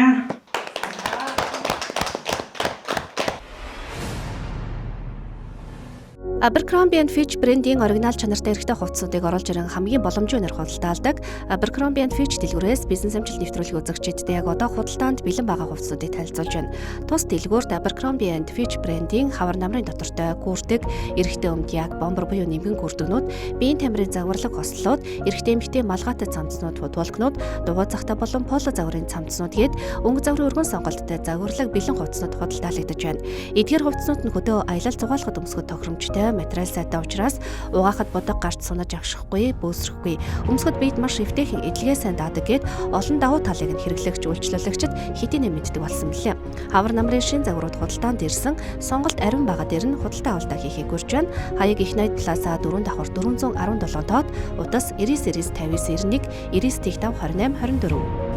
Abercrombie & Fitch брендийн оригинал чанартай эрхтэй хувцсуудыг оруулж ирэн хамгийн боломжтой үнээр худалдаалдаг. Abercrombie & Fitch дэлгүүрээс бизнес амжилт нэвтрүүлгийн үзэгчидтэй яг одоо худалдаанд бэлэн байгаа хувцснуудыг танилцуулж байна. Тус дэлгүүрт Abercrombie & Fitch брендийн хавар намрын дотортой гүрдэг, эрэгтэй өмд яг бомбар буюу нэмгэн гүрдгнүүд, биеийн тамирын загварлаг хослолууд, эрэгтэй эмэгтэй малгайтай цамцнууд, футболкнууд, дугуй захтай болон поло загварын цамцнууд гээд өнгө загварын өргөн сонголттой загварлаг бэлэн хувцснууд худалдаалагдаж байна. Эдгээр хувцснууд нь хөдөө аялал зугаалахад өмсгөх тохиромжтой материал сайтай учраас угаахад будаг гарч сунаж авшихгүй, бөөсрөхгүй. Өмсгөд биед маш эвтэйхэн эдлэгээ сайн даадаг гэд олон давуу талыг нь хэрэглэгч үйлчлүүлэгчид хэдийнэ мэддэг болсон мөлий. Хавар намрын шин загварууд худалдаанд ирсэн сонголт ариун байгаа дээр нь худалдаа авалтаа хийхийг урьж байна. Хаяг их найд плаза 4 давхар 417 тоод утас 99 59 91 99 5 28 24.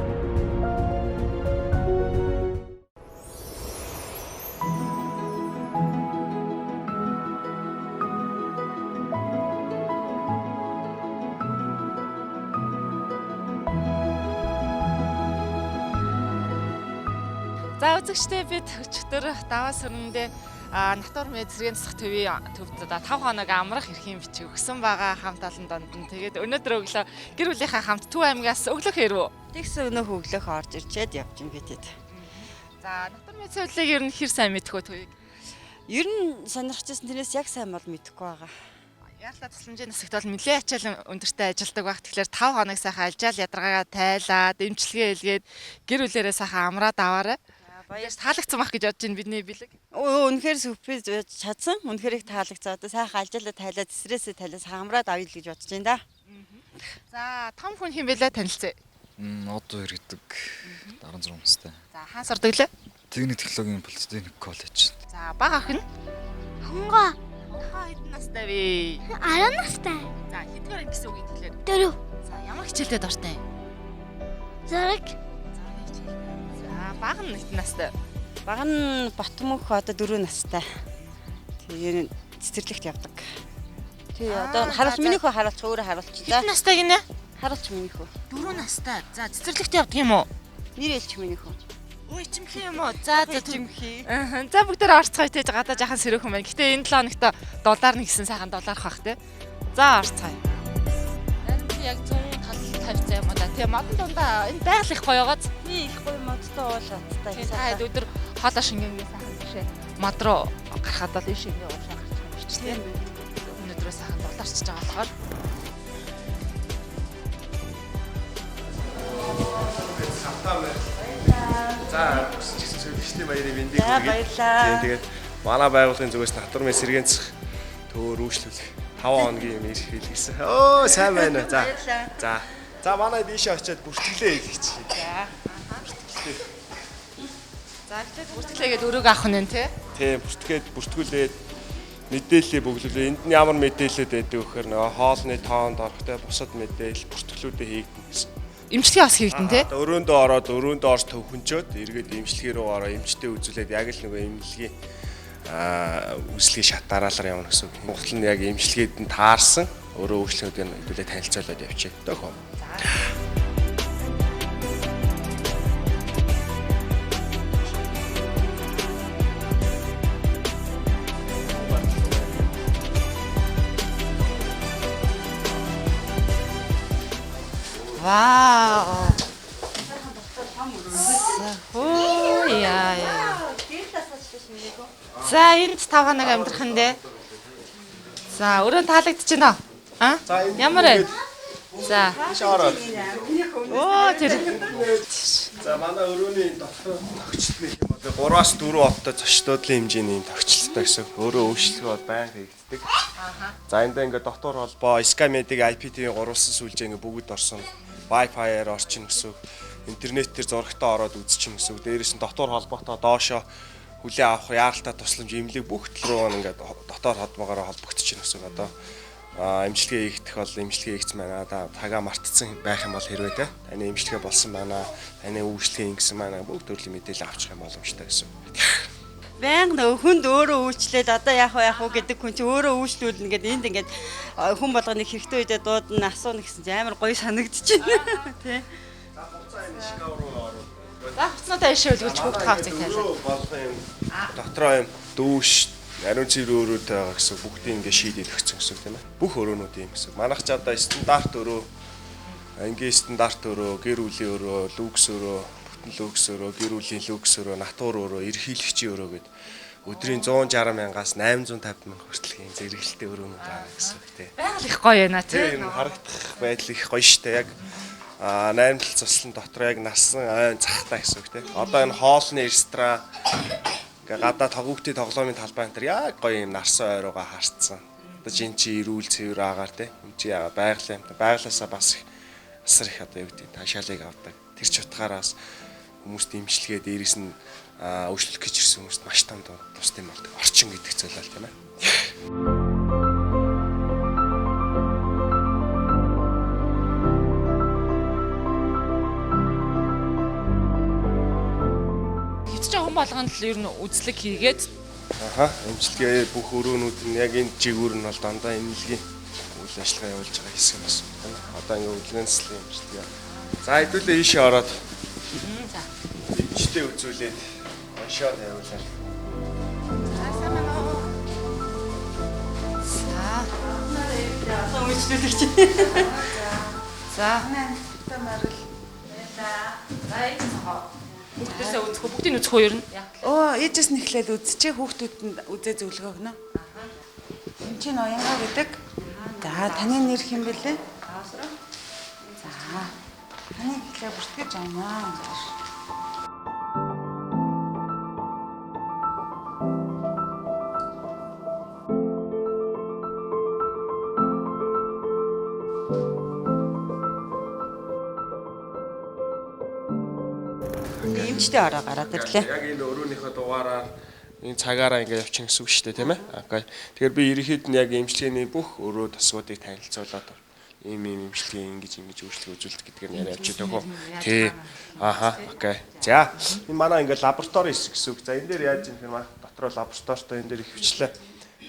За үзэгчдээ бид өчигдөр Даваа сүрэндээ Натур мед зэргийн засах төвийн төвд одоо 5 хоног амрах эрхийн бичиг өгсөн байгаа хамт олон донд нь. Тэгээд өнөөдөр өглөө гэр бүлийнхаа хамт Төв аймгаас өглөх ирв.
Тэгсэн өнөөх өглөөх орж ирчээд явж юм би тэд.
За Натур мед зөвлөлийг ер нь хэр сайн мэдэх вэ төвийг?
Ер нь сонирхож байсан тэрнээс яг сайн бол мэдэхгүй байгаа.
Ярлаа тусламжийн засагт бол нэлээд ачаал өндөртэй ажилладаг байх. Тэгэхээр 5 хоног сайхан алжаал ядаргаагаа тайлаад, эмчилгээ илгээд гэр бүлээрээ сайхан амраад аваарай. Баяр таалагдсан байх гэж бодож байна бидний бэлэг.
Өө үнэхээр сюрприз байж чадсан. Үнэхээр их таалагдсан. Одоо сайхан алжаалаа тайлаад, стрессээ тайлаад сайхан амраад авъя л гэж бодож байна да.
За том хүн хэн бэлээ танилцъя.
Од хоёр гэдэг 16 настай.
За хаан сурдаг лээ?
Техник технологийн политехник коллеж.
За бага охин.
Хонго.
Хонго хэдэн настай вэ?
10 настай.
За хэдгээр анги гэсэн үг юм тэгэхээр?
4.
За ямар хичээлдээ дуртай юм?
Зураг.
За бага нь хэдэн настай?
Бага нь Батмөнх одоо 4 настай. Тэгээ цэцэрлэгт явдаг. Тий одоо харуулч миний хөө харуулч өөрөө харуулч да.
Хэдэн настай гинэ?
Харуулч миний хөө.
4 настай. За цэцэрлэгт явдаг юм уу?
Нэр элч миний хөө.
Өө ичимхий юм уу? За за
ичимхий.
Аа. За бүгдээр орцгоё те гадаа жаахан сэрөөхөн байна. Гэтэ энэ 7 хоногт доллар нэг гэсэн сайхан долларх бах те. За орцгоё. Харин би яг зүүн тал тавьсан юм да. Тэгээ модон дундаа энэ байгаль их гоё байгааз.
Тий их гоё модтой уул хаттай.
Та хэд өдөр хоолоо шингэнгээ сайхан бишээ. Мод руу гарахад бол ийш ингэ уушаа гарч байгаа юм чи те. Өнөөдрөө сайхан долларчж байгаа болохоор
За өсөлтийн баярын мэндийг
хүргэе. Баярлалаа.
Тэгээд манай байгууллагын зүгээс Натурмын сэргээн засах төвөөр үйлчлүүлэх 5 хоногийн юм ирэх хэлсэн. Өө сайн байна. За. За. За манай дийшээ очиод бүртгэлээ хийлгэж.
За. Бүртгэлээ. За эхлээд бүртгэлээгээд өрөөг авах нь тий.
Тийм бүртгээд бүртгүүлээд мэдээллийг бөглөлөө. Энд нь ямар мэдээлэлүүд байдаг вэ гэхээр нөгөө хоолны тоонд орохтой бусад мэдээлэл бүртгэлүүдээ хийгдэнэ гэсэн.
Эмчилгээ бас хийгдэн тий.
Өрөөндөө ороод өрөөндөө орж төвхөнчөөд эргээд эмчилгээ рүү ороо эмчтэй үзүүлээд яг л нөгөө эмнэлгийн үүсэлгийн шат дараалал явна гэсэн үг. Монголд нь яг эмчилгээд нь таарсан өөрөө өөрчлөлтүүдийг хэдүүлээ танилцуулаад явчих. Тохоо.
Вау. Оо яа яа. За энд 5 хоног амьдрах нь дээ. За өрөө таалагдчихэв нөө? А? Ямар вэ? За.
Тийш ороод.
Оо тэр.
За манай өрөөний энэ дотор тогтчлол гэх юм бол 3-аас 4 оттой зочдлын хэмжээний энэ тогтчлолтой гэсэн. Өөрөө өөрчлөлгөө бол байнга хийгддэг. За энд ингээ дотор холбоо, SkyMedic IPTV гурвалсан сүлжээ ингээ бүгд орсон. Wi-Fi-аар орчин гэсэн. Интернет дээр зурагтаа ороод үзчин гэсэн. Дээрээс нь дотор холбоотой доошоо хүлээ авах яаралтай тусламж имлэг бүх тал руу ингээд дотор холбоогоор холбогдчихно гэсэн. Одоо эмчилгээ хийгдэх бол эмчилгээ хийгдсэн байна. Тагаа мартцсан байх юм бол хэрвээ те таны эмчилгээ болсон байна. Таны үйлчлэгээ ингэсэн байна. Бүх төрлийн мэдээлэл авчих юм боломжтой гэсэн.
Байнга нөгөө хүнд өөрөө үйлчлээд одоо яах вэ яах вэ гэдэг хүн чи өөрөө үйлчлүүлнэ гэдэг энд ингээд хүн болгоныг хэрэгтэй үедээ дуудана асууна гэсэн чи амар гоё санагдчихэв тий.
За хуцаа энэ шкаф руу ороод.
За хуцнуудаа ишээ үлгүүлж хүүхд хаавцыг тавилаа.
Болгон юм дотроо юм дүүш ариун цэвэр өрөөтэй байгаа гэсэн бүгдийг ингээ шийдээд өгсөн гэсэн тийм ээ. Бүх өрөөнүүд юм гэсэн. Манайх ч одоо стандарт өрөө, ангийн стандарт өрөө, гэр бүлийн өрөө, люкс өрөө, бүтэн люкс өрөө, гэр бүлийн люкс өрөө, натур өрөө, эрхийлэгчийн өрөө гэд өдрийн 160 мянгаас 850 мянга хүртэл ийм зэрэгэлтэй өрөөнүүд байгаа гэсэн үг тийм.
Байгаль их гоё байна тийм.
Тийм харагдах байдал их гоё штэ яг. Наймтал цуслан дотор яг нарсан ойн захтай гэсэн үг тийм. Одоо энэ хоолны ресторан ингээ гадаа тогүүхтийн тоглоомын талбай энэ төр яг гоё юм нарсан ойрууга харцсан. Одоо жин чи эрүүл цэвэр агаар те. Үн чи яга байгалийн юм. Байгалаасаа бас их асар их одоо юу гэдэг таашаалыг авдаг. Тэр ч утгаараас хүмүүст имчилгээ дээрээс нь өөрчлөх гэж ирсэн хүмүүст маш том тус юм болдог. Орчин гэдэг зүйл л тийм ээ.
Хүн болгонд л ер нь үзлэг хийгээд
аха эмчилгээ бүх өрөөнүүд нь яг энэ жигүүр нь бол дандаа эмнэлгийн үйл ажиллагаа явуулж байгаа хэсэг бас тийм ээ. Одоо ингээ хөдөлгөөн заслийн эмчилгээ. За хэдүүлээ ийшээ ороод
за
эмчтэй үзүүлээд оншоо тавиулаа.
За сайн байна уу? За
үйлчлүүлэгч.
За
Манай морил.
За энэ цохоо. Бүгдээсээ үзэх үү? Бүгдийг үзэх үү ер нь?
Оо, ээжээс нь эхлээд үзчихээ, хүүхдүүдэнд үзээ зөвлөгөө өгнө. Энд чинь уянга гэдэг. За, таны нэр хэн бэлээ? За. Таны эхлээ бүртгэж авнаа.
Эмчтэй ороо гараад ирлээ.
Яг энэ өрөөнийхөө дугаараар энэ цагаараа ингээд явчих гэсэн үг шүү дээ, тийм ээ. Окей. Тэгэхээр би ерөнхийд нь яг эмчилгээний бүх өрөө тасгуудыг танилцуулаад ийм ийм эмчилгээ ингэж ингэж өөрчлөлт үзүүлдэг гэдгээр нь яриа явчих төхөө. Тий. Аха, окей. За, энэ манай ингээд лаборатори хэсэг гэсэн үг. За, энэ дээр яаж юм хэрэг дотроо лабораторитой энэ дээр их хвчлээ.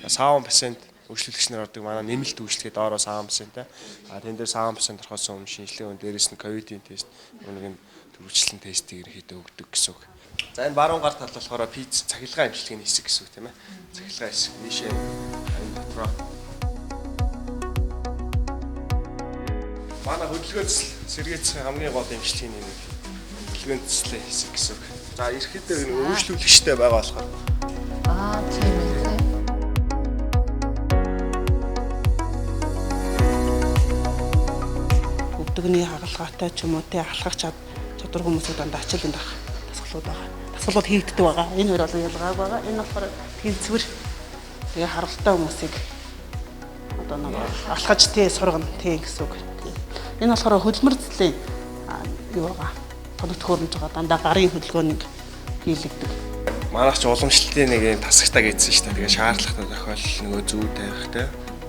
Саун пациент үйлчлүүлэгч нар ордог. Манай нэмэлт үйлчлэгээ доороо саун пациент. А тэн дээр саун пациент орохоос өмнө шинжилгээ өн дээрээс нь ковидын тест, нэг нь төрөвчлэн тестийг ерөнхийдөө өгдөг гэсэн үг. За энэ баруун гар тал болохоор пиц цахилгаан эмчилгээний хэсэг гэсэн үг тийм ээ. Цахилгаан хэсэг ийшээ энэ дотроо. Манай хөдөлгөөн цэцэл сэргээцсэн хамгийн гол эмчилгээний нэг хөдөлгөөн цэцлийн хэсэг гэсэн үг. За ерөнхийдөө энэ үйлчлүүлэгчтэй байгаа болохоор.
Аа тийм ээ.
Өвдөгний хагалгаатай ч юм уу те алхах чадвар хүмүүсүүд дандаа ачаалан дах дасгалууд байгаа. Дасгалууд хийгддэг байгаа. Энэ хоёр бол ялгааг байгаа. Энэ болохоор тэнцвэр тэгээ харалтай хүмүүсийг одоо нэг алхаж тий сургана тий гэсэн үг. Энэ болохоор хөдөлмөр зэлийн юу байгаа. Тоног төхөөрөмж байгаа. Дандаа гарын хөдөлгөөнийг хийлэгдэг.
Манайх ч уламжлалтын нэг юм тасагтаа гэдсэн шүү дээ. Тэгээ шаардлагатай тохиолдол нөгөө зүү тавих те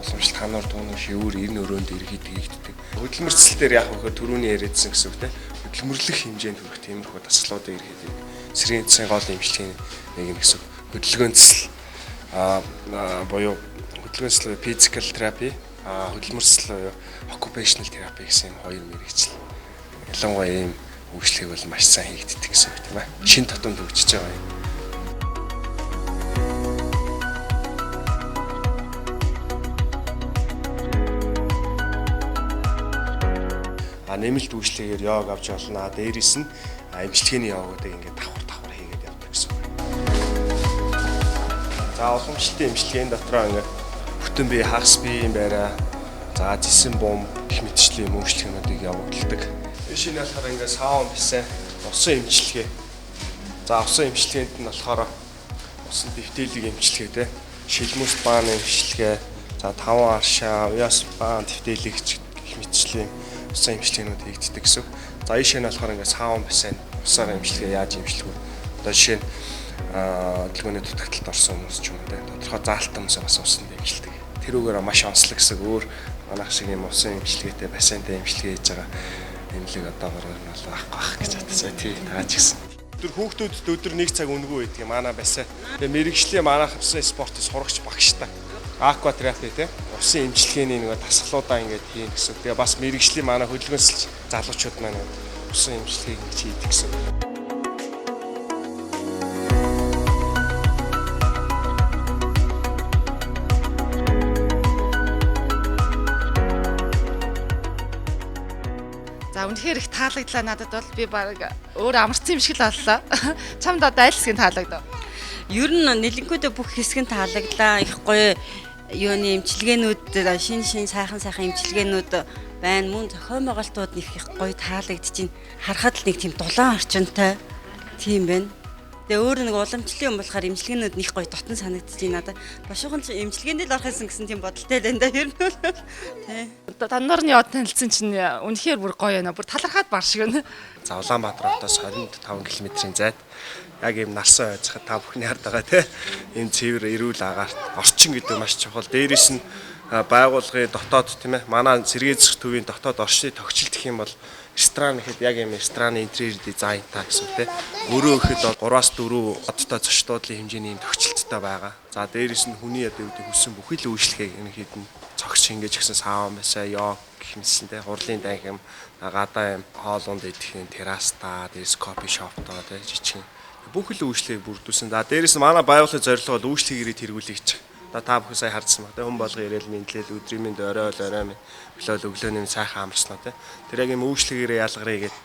уламжлалт хануур туунуу шивүүр энэ өрөөнд ерөнхийдөө хийгддэг. Хөдөлмөр зэсэл дээр яг вөхөр түрүүний яриадсан гэсэн үг те. Хөдөлмөрлөх хэмжээнд хүрэх тиймэрхүү дасгалуудыг ерөнхийдөө сэргийн засгийн гол эмчилгээний нэг юм гэсэн үг. Хөдөлгөөн зэсэл буюу хөдөлгөөн зэсэл physical therapy, хөдөлмөр зэсэл буюу occupational therapy гэсэн юм хоёр мэргэжил. Ялангуяа ийм үйлчлэгийг бол маш сайн хийгддэг гэсэн үг тийм ээ. Шин тотом төгжиж байгаа юм. Нэмэлт үйлчлэгээр йог авч болно. Дээрээс нь эмчилгээний йогуудыг ингээд давхар давхар хийгээд явдаг гэсэн үг. За уламжлалтын эмчилгээний дотроо ингээд бүтэн бие, хагас биеийн байраа, за зэсэн бум гэх мэтчлийн юм үйлчлэгээнүүдийг явуулдаг. Энэ шинэ болохоор ингээд саун бисэн усан эмчилгээ. За усан эмчилгээнд нь болохоор усан дэвтэлэг эмчилгээ те. Шилмөс бааны эмчилгээ, за таван аршаа, уяас баан дэвтэлэг гэх мэтчлийн усан эмчилгээнүүд хийгддэг гэсэн. За энэ шинэ болохоор ингээд саун бисэн усаар эмчилгээ яаж эмчлэх вэ? Одоо жишээ нь хөдөлгөөний дутагдалд орсон хүмүүс ч юм уу те. Тодорхой заалтан хүмүүс бас усанд эмчилдэг. Тэрүүгээр маш онцлог гэсэн өөр манайх шиг юм усан эмчилгээтэй бассейнтэй эмчилгээ хийж байгаа эмнэлэг одоогоор нь бол байхгүй байх гэж бодсон. Тий, таа ч гэсэн. Өдөр хүүхдүүдэд өдөр нэг цаг үнэгүй байдаг юм манай бассейн. Тэгээ мэрэгжлийн манайх усан спортын сурагч багштай. Аква терапи те. Усан эмчилгээний нэг дасгалуудаа ингээд хийн гэсэн. Тэгээ бас мэрэгжлийн манай хөдөлгөөнсөлч залуучууд маань усан эмчилгээг ингэж хийдэг гэсэн.
За үнэхээр их таалагдлаа надад бол би баг өөр амарсан юм шиг л боллоо. Чамд одоо аль хэсэг нь таалагдав?
Ер нь нэлэнхүйдээ бүх хэсэг нь таалагдлаа. Их гоё юуны эмчилгээнүүд шин шин сайхан сайхан эмчилгээнүүд байна. Мөн зохион байгуулалтууд их их гоё таалагдчихээн. Харахад л нэг тийм дулаан орчинтой тийм байна. Тэгээ өөр нэг уламжлалын юм болохоор эмчилгээнүүд них гоё дотн санагдчихээн надад. Башуухан ч эмчилгээнд л орох юмсан гэсэн тийм бодолтой л энэ да ер нь бол тий.
Даннаар нь яваад танилцсан чинь үнэхээр бүр гоё байна. Бүр талархаад бар шиг байна.
За Улаанбаатар хотоос 25 км-ийн зайд яг ийм нарсан ойцоход та бүхний хард байгаа тий. Ийм цэвэр эрүүл агаарт орчин гэдэг маш чухал. Дээрээс нь байгууллагын дотоод тийм ээ манай сэргээ зэх төвийн дотоод орчны тогтчлт гэх юм бол ресторан гэхэд яг ийм рестораны интерьер дизайнтай гэсэн үг тий. Өрөө гэхэд 3-4 одтой зочдлын хэмжээний ийм тогтчлттой байгаа. За дээрээс нь хүний одоо юу гэдэг хүссэн бүхий л үйлчлэгийг энэ хэд нь цогц ингэж гисэн саун байсаа йог гэх мэт тий. Хурлын данхим гадаа юм хоолунд идэх юм террастаа дээрээс кофе шоптоо тий жижигхэн бүх л үйлчлэгийг бүрдүүлсэн. За дээрээс нь манай байгууллагын зорилго бол үйлчлэгийг тэргүүлэх гэж. Та бүхэн сая хардсан баг. Хүн болго ирээл мэдлэл өдрийн мэнд орой л орой минь өглөөл өглөөний минь сайхан амарснаа тий. Тэр яг юм үйлчлэгээрээ ялгарыг гээд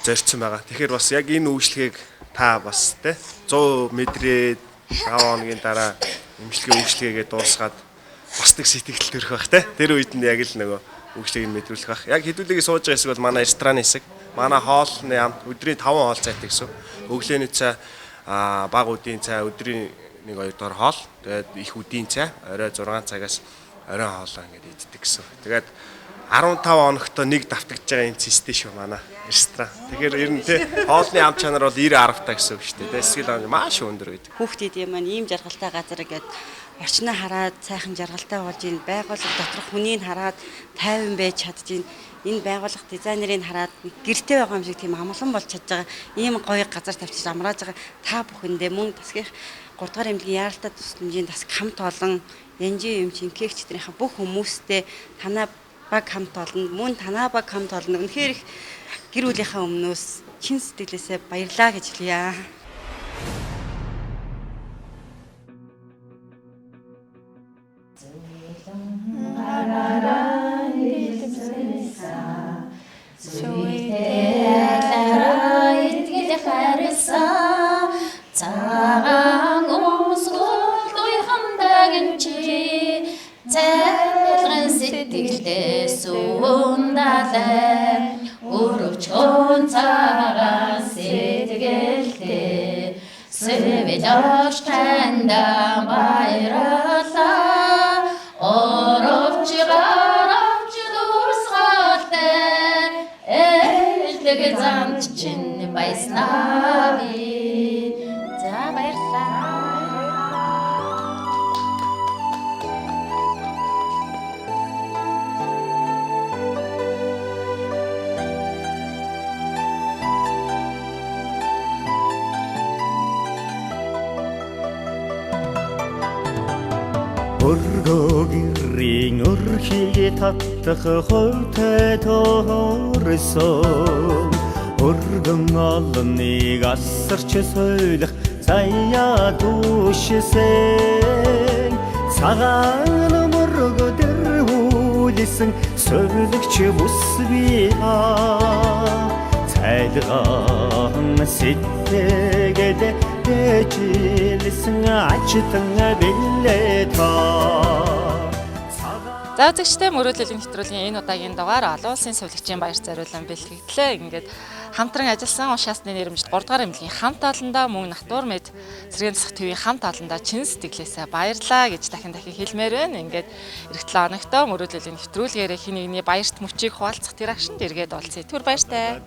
зорьсон байгаа. Тэгэхээр бас яг энэ үйлчлэгийг та бас тий 100 мэдрээ 5 хоногийн дараа эмчилгээ үйлчлэгээгээ дуусгаад бас нэг сэтгэл төрөх бах тий. Тэр үед нь яг л нөгөө үйлчлэгийг мэдрүүлэх бах. Яг хэдүүлээгээ сууж байгаа хэсэг бол манай рестораны хэсэг. Манай хоолны амт өдрийн 5 хоол цайтай гэсэн. Өглөөний цай, баг үдийн цай, өдрийн 1-2 дугаар хоол, тэгээд их үдийн цай, орой 6 цагаас оройн хоолоо ингээд иддэг гэсэн. Тэгээд 15 хоногт нэг давтагдж байгаа юм цэстэй шүү манай ресторан. Тэгэхээр ер нь тий хоолны ам чанар бол 90 10 та гэсэн үг шүү дээ. Тэгээд сэтгэл хангамж маш өндөр байдаг.
Хүүхдүүд юм маань ийм жаргалтай газар ингээд орчноо хараад сайхан жаргалтай болж ийн байгууллага доторх хүнийг хараад тайван байж чадж ийн энэ байгууллага дизайнерыг хараад гэрте байгаа юм шиг тийм амгалан болж чадж байгаа ийм гоё газар тавьчих амрааж байгаа та бүхэндээ мөн тасгих 3 дугаар эмнэлгийн яаралтай тусламжийн тасаг хамт олон янжин юм чинкэгч тэрийнхээ бүх хүмүүстэй танаа баг хамт олон мөн танаа баг хамт олон үнэхээр их гэр бүлийнхаа өмнөөс чин сэтгэлээсээ баярлаа гэж хэлье.
Цагаан өмсгөл уйхандаг чи цайлган сэтгэлдээ сүүндалай өрөвчгөн цагаан сэтгэлдээ сэвэлж танда баярлалаа оровч гаравч дурсгалтай ээлдэг замд чинь баяснаа би. За баярлалаа.
Өргөө гэрийн өрхийг татах хувьтай төөрсөн өргөн олныг асарч сойлох заяа түшсэн цагаан мөргө дэрвүүлийг дэжилсэн сувилагч бүс би цайлган сэтгэл дэжилсэн ачтан бэлээ та.
За үзэгчдээ, мөрөөдлийн нэвтрүүлгийн энэ удаагийн дугаар олон улсын сувилагчийн баяр зориулан бэлтгэгдлээ. Ингээд хамтран ажилласан Ушаасны нэрмжит 3 дугаар эмнэлгийн хамт олондоо мөн Натур мед цэргийн засах төвийн хамт олондоо чин сэтгэлээсээ баярлаа гэж дахин дахин хэлмээр байна. Ингээд эх 7 хоногтоо мөрөөдлийн нэвтрүүлгээрээ хин нэгний баярт мөчийг хуваалцах тэр агшинд эргээд уулзъя. Түр баяртай.